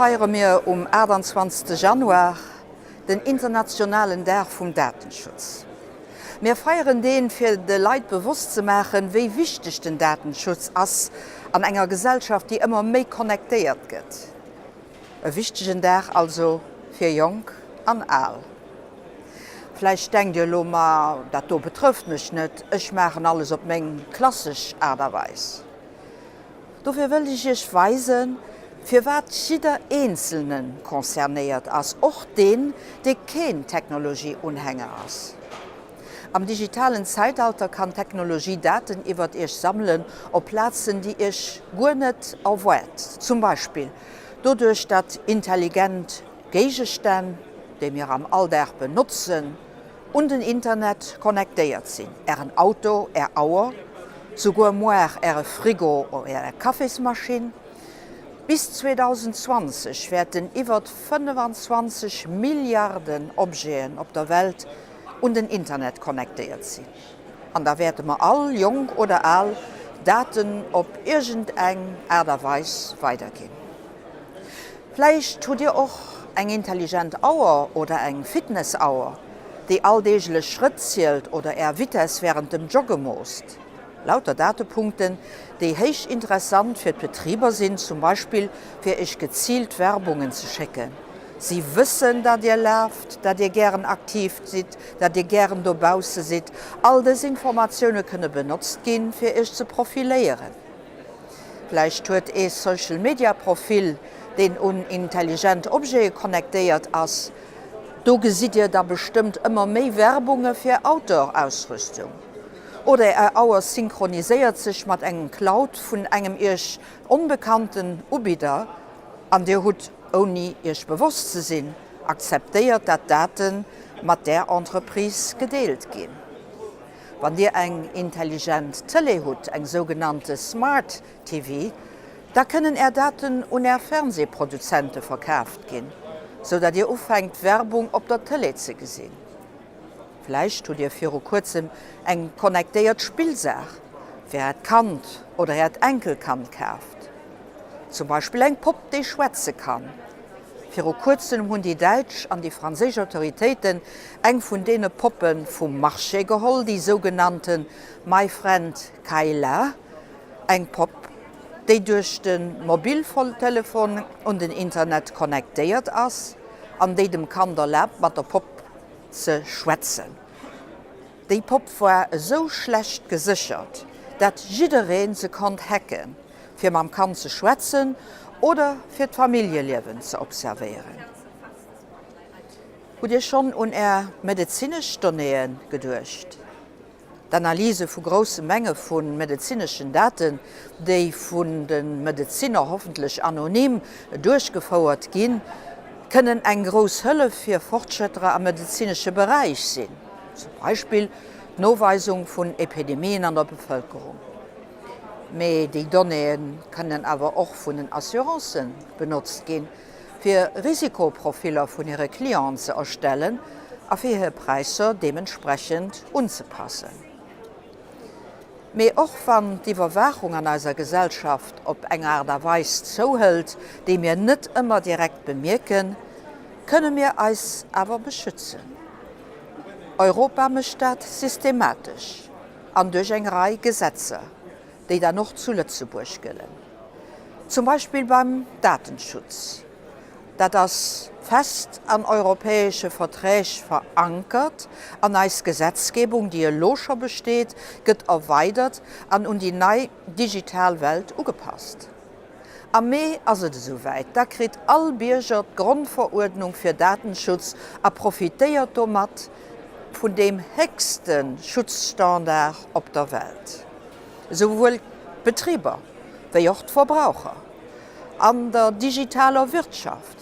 feiere mir um 28 Januar den internationalen Dag vum Datenschutz. Mir feieren deen, fir de Leit bewosst ze maachen, wéi wichteg den Datenschutz ass an enger Gesellschaft, déi ëmmer méi connectéiert gëtt. E wichtegen Dag also fir Jonk an Al. Vläicht denkt Dir elo, Ma dat do betrëfft mech net, ech maachen alles op meng klassesch Aart a Weis. Dofir wëll ech Iech weisen, firwat jidder Eenzelne concernéiert ass, och deen, dee keen Technologie-Unhänger ass. Am digitalen Zäitalter kann d'Technologie Daten iwwert Iech sammelen op Plazen, déi Iech guer net erwaart. Zum Beispill doduerch, datt intelligent Géigestänn, déi mir am Alldag benotzen, un den Internet connectéiert sinn, Ären Auto, Är Auer, souguer moar Äre Frigo oder Är Kaffismaschinn. Bis 2020 wäerten iwwert 25 Milliarden Objeten op der Welt un den Internet connectéiert sinn. An da wäerte mer all, jonk oder al, Daten op iergend eng Aart a Weis weiderginn. Vläicht hutt Dir och eng intelligent Auer oder eng Fitnessauer, déi alldeeglech Schrëtt zielt oder Är Vitess wärend dem Jogge moosst. Lauter Datepunkten, déi héich interessant fir d'Betriber sinn, zum Beispill fir Iech geziilt Werbungen ze schécken. Si wëssen, datt Dir laaft, datt Dir gären aktiv sidd, datt Dir gären dobausse sidd. All dës Informatioune kënne benotzt ginn, fir Iech ze profiléieren. Vläicht huet ee Social Media Profil, deen un intelligent Objete connectéiert ass. Do gesitt Dir da bestëmmt ëmmer méi Werbunge fir Outdoor-Ausrüstung. Oder Är Auer synchroniséiert sech mat engem Cloud vun engem Iech onbekannten Ubidder an Dir hutt, ouni Iech bewosst ze sinn, akzeptéiert, dat Date mat där Entreprise gedeelt ginn. Wann Dir eng intelligent Tëlee hutt, eng sougenannte Smart TV, da kënnen Är Daten un Är Fernsehproduzente verkaaft ginn, sou dat Dir ufänkt Werbung op der Tëlee ze gesinn. Vläicht hutt Dir viru kuerzem eng connectéiert Spillsaach fir Äert Kand oder Äert Enkelkand kaaft. Zum Beispill eng Popp, déi schwätze kann. Viru kuerzem hunn déi däitsch an déi franséisch Autoritéiten eng vun deene Poppe vum Marché geholl, déi sougenannte My Friend Cayla, eng Popp, déi duerch de Mobiltelefon un den Internet connectéiert ass an déi dem Kand erlaabt, mat der Popp ze schwätzen. Déi Popp war esou schlecht geséchert, dat jidderee se konnt hacken, fir mam Kand ze schwätzen oder fir d'Familljeliewen ze observéieren. Hutt Dir schonn un Är medezinesch Donnéeë geduecht? D'Analyse vu grousse Menge vu medezineschen Daten, déi vun de Medezinner hoffentlech anonym duerchgefouert ginn, kënnen eng grouss Hëllef fir Fortschrëtter am medezinesche Beräich sinn, zum Beispill d'Noweisung vun Epidemien an der Bevëlkerung. Mee déi Donnéeë kënnen awer och vun den Assurancë benotzt ginn, fir Risikoprofiller vun hire Clienten ze erstellen a fir hir Präisser deementsprechend unzepassen. Mee och wann d'Iwwerwaachung an eiser Gesellschaft op eng Aart a Weis zouhëlt, déi mir net ëmmer direkt bemierken, kënne mir eis awer beschützen. Europa mécht dat systematesch an duerch eng Rei Gesetzer, déi dann och zu Lëtzebuerg gëllen. Zum Beispill beim Datenschutz. Dat ass fest an europäesche Verträg verankert an eis Gesetzgebung, déi elo scho besteet, gëtt erweidert an un déi nei digital Welt ugepasst. Am Mee ass et esouwäit, da kritt all Bierger d'Grondveruerdnung fir Datenschutz a profitéiert domat vun deem héchste Schutzstandard op der Welt. Esouwuel d'Betriber wéi och d'Verbraucher an der digitaler Wirtschaft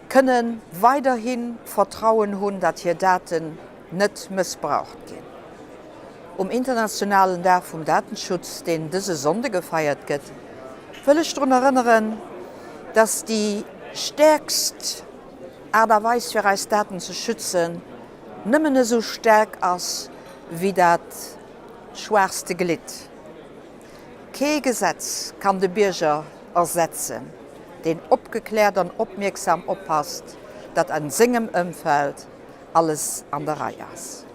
kënne weiderhi Vertrauen hunn, datt hir Daten net mëssbraucht ginn. Um internationalen Dag vum Datenschutz, deen dëse Sonnde gefeiert gëtt, wëll ech drun erënneren, datt déi stäerkst Aart a Weis fir eis Daten ze schützen, nëmmen esou staark ass wéi dat schwaachste Glidd. Kee Gesetz kann de Bierger ersetzen. deen opgekläert an opmierksam oppasst, datt an sengem Ëmfeld alles an der Rei ass.